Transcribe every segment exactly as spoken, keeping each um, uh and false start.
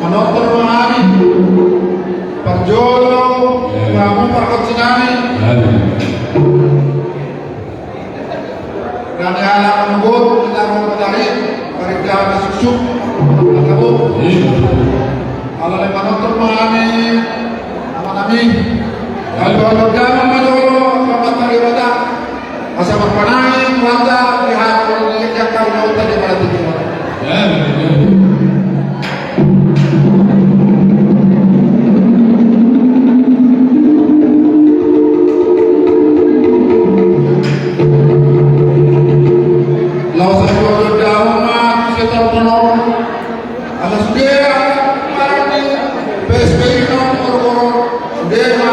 Manortor ma hami. Parjolo, hamu pargonsi nami. Dame ala manogot, kita mau matari, parindahan na suksuk, manogot. Ala ni manortor ma hami, amanami. Kalau ada damang ma jolo, selamat hari raya. Asa marpanangi Tuhanta di hata ni angka ulaonta di bagasan tingki on. Laos asa jolo damang ma tu si Tortono. Ala sude angka parani P S B I na on, goro-goro, sude ma.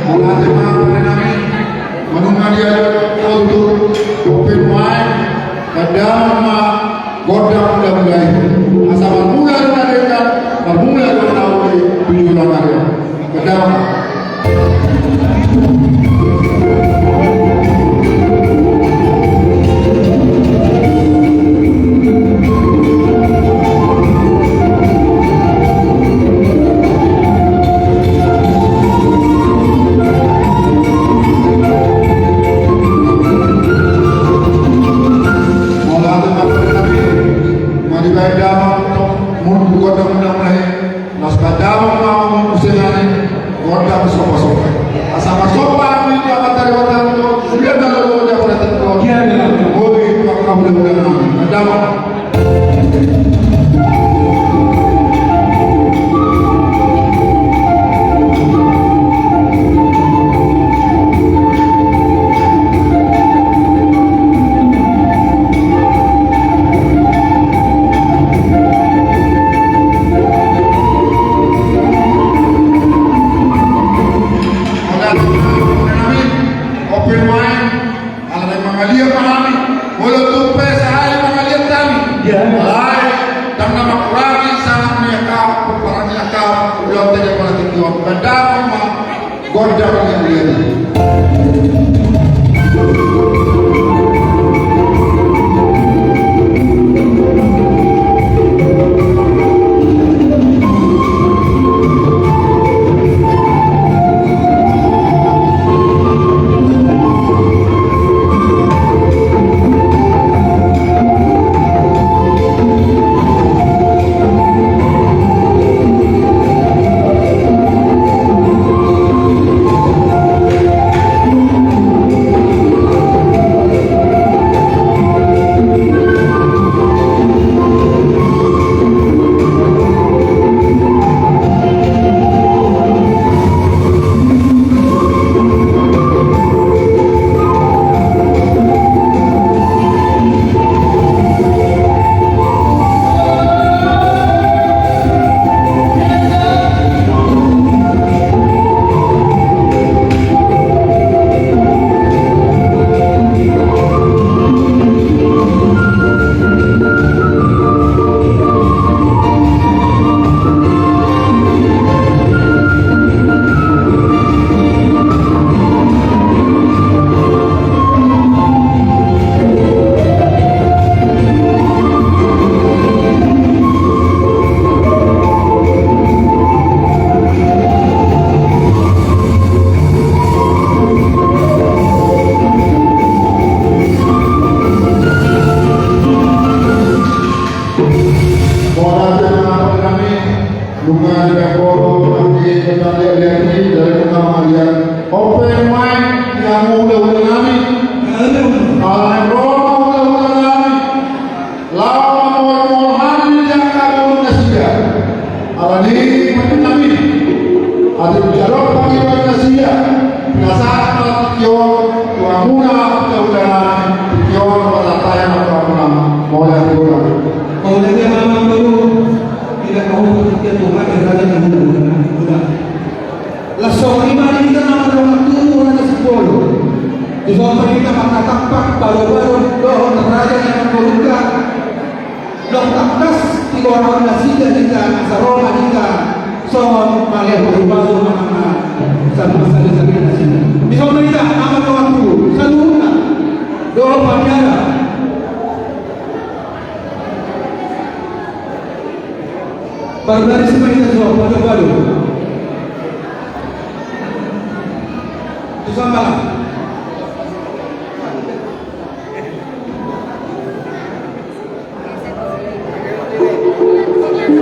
Ala tema pernami manunga dia kultur open wide. Kadang ma gondang mula-mula i. Asa marmula do na denggan, marmula do na uli, tujuh na denggan. Kadang. Mauliate ma pernami. Mauliate ma damang, mauliate ma damang. Laos ma damang ma muse nami, gondang somba-somba. Asa marsomba hami di Amanta Debata, sude na lolo di Amanta Debata. Oi, pangkabula-bula nami. Damang. Open wide. Alai mangaliat ma hami, molo tung pe sahali mangaliat hami. Alai ndang na mangkurangi sahat ni angka, pomparan ni angka ulaonta di bagasan tingki on. Damang ma gondang mauliate. Bona jana apa nami? Nunga di bangkoro nanti kita lihat-lihat ini dari tengah malian. Open mind yang muda-muda nami. Alai Roma muda-muda nami. Laho mamolmol hami di angka boru nasida. Alani i, pande nami. Ate jalo pande nasida. Pinasahat ma tingki on tu hamuna, tu hamuna nami. Tingki on ma tatayan tu hamuna. Mauliate ma. Mauliate ma amang boru. Tidak mau tingki on tu hamuna, raja na muda-muda nami. Las songon i ma di hita na mardongan tubu, raja Sipolo. Dison pe hita manghatampak balobalo dohot raja ni amangborungka. Dok tangkas tigor nasida hita, asa ro ma hita songon malehu-lehu manang na Dari Simanjuntak, Padang Baru. Tu Sambalang.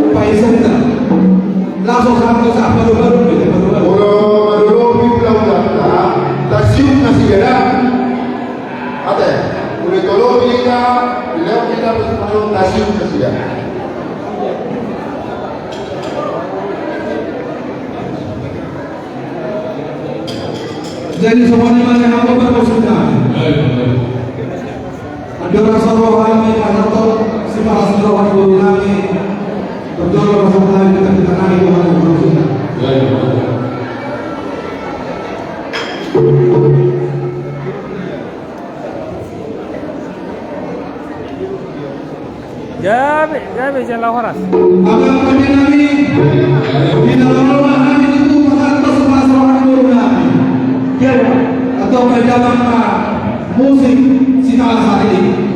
Paisanta. Langsung sama tu Padang Baru, Padang Baru. Molo, molo, molo, molo, tasium nasida. Ate, molo tolo hita, dilehon hita, molo tasium nasida. Jadi, songon i ma nian hamu parmusik nami. Andorang so ro hami pasahathon sipalas ni roha ni boru nami. Parjolo ma songon nami, hita, hita nami, tu hamu parmusik nami. Gabe, gabe, jala horas. Amang pande nami, di na laho ma hami tutu pasahathon sipalas roha ni boru nami. Gabe, atau gabe amang na musik sitalas ari.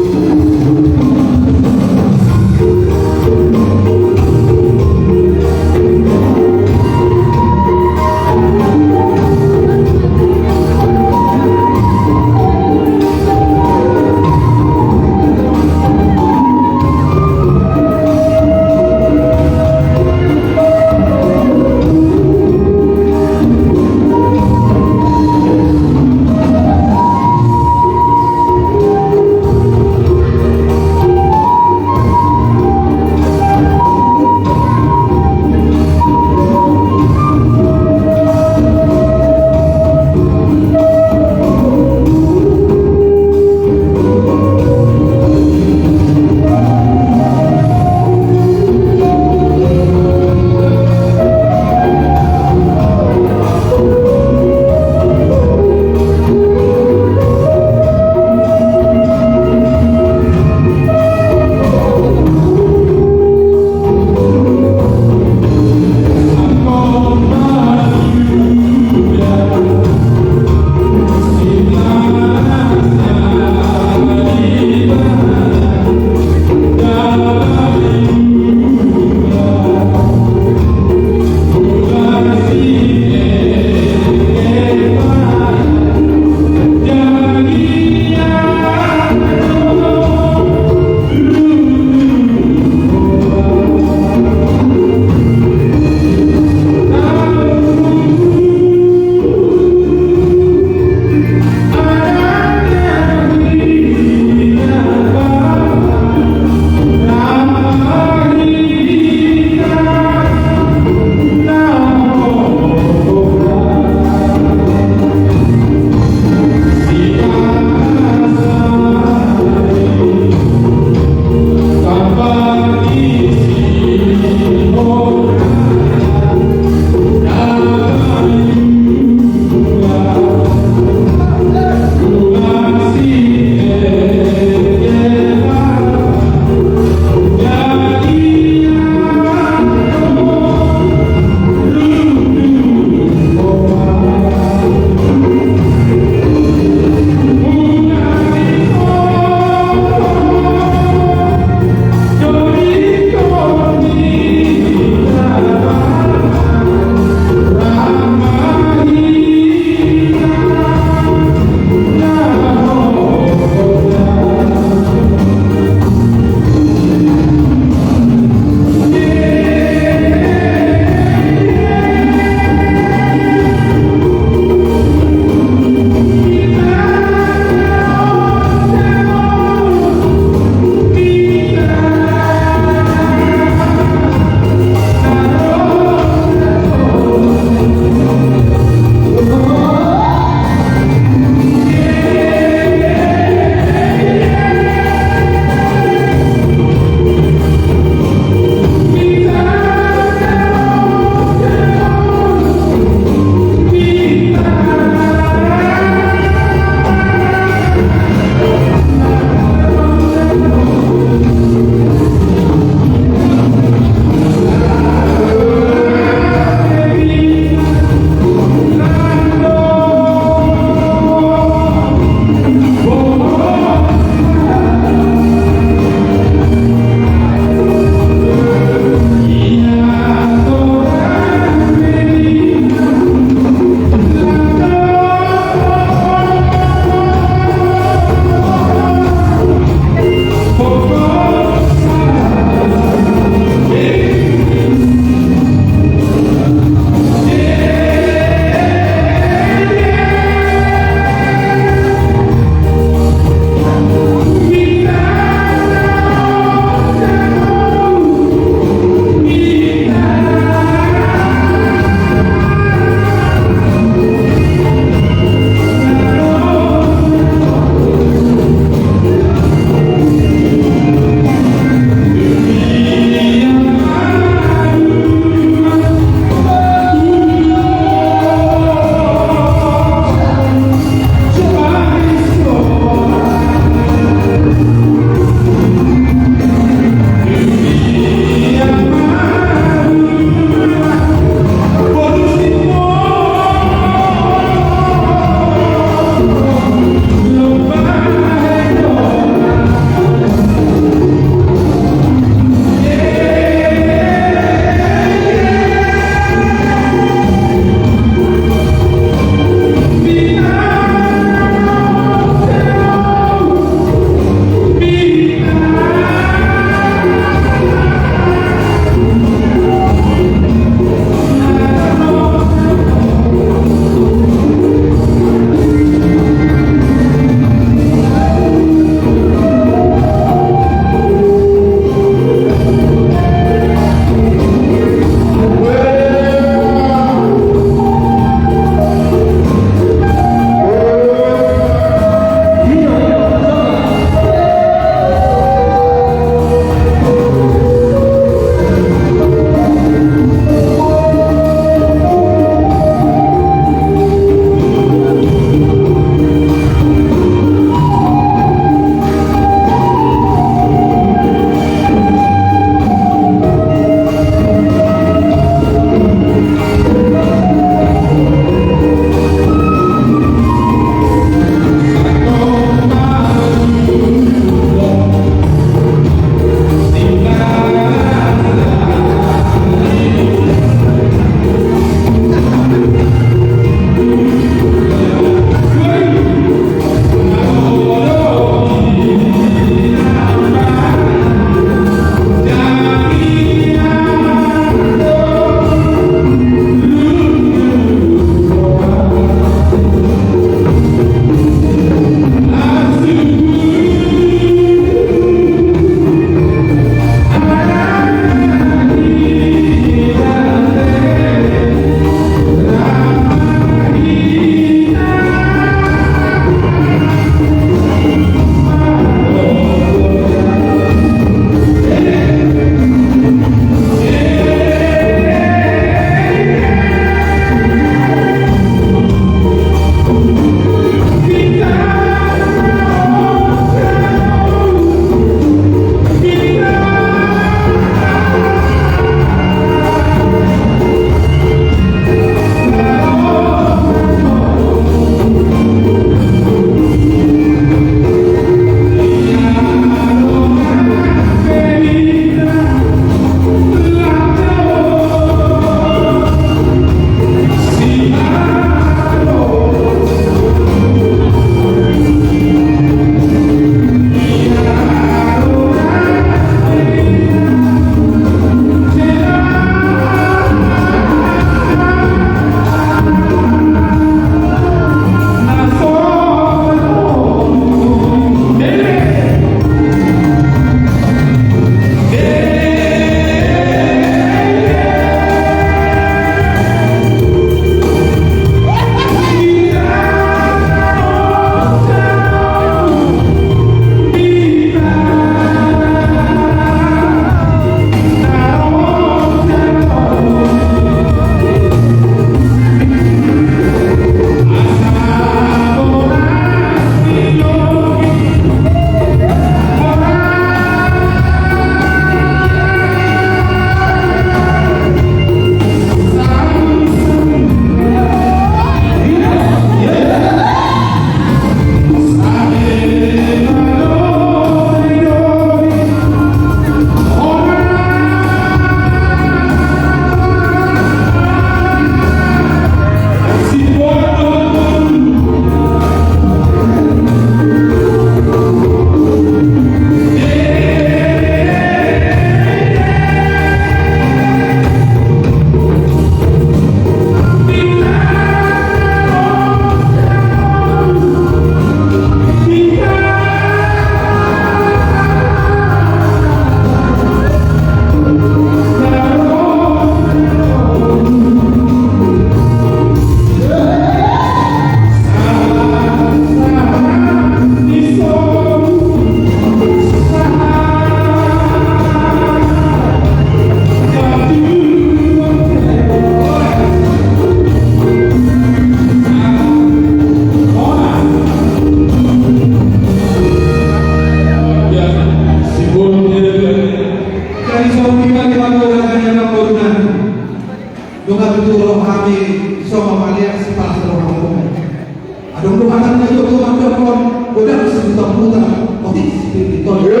Otik, otik, otik.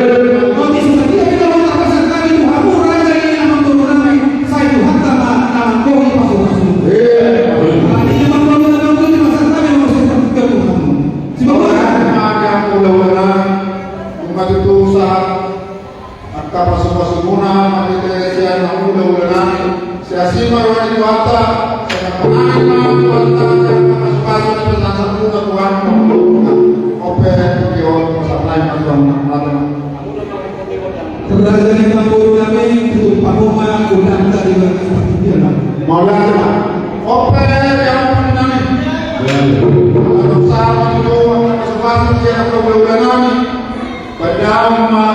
Otik, otik, otik. Sai Tuhanta ma na manggohi pasu-pasu. Angka pasu-pasumuna marhite sian hulahula nami, sai asi ma roha ni Tuhanta, sai naeng ma Tuhanta, angka pasu-pasu na pinarsangapan muna, Tuhan, mangulahon. Ope di on, pasahat nami ma Tuhan. Raja ni namboru nami, tutu pahoma undanta di bagasan partingkian. Mauliate ma. Ope di on, nami. Mauliate ma. Pasu-pasu sian hulahula nami. Padaon ma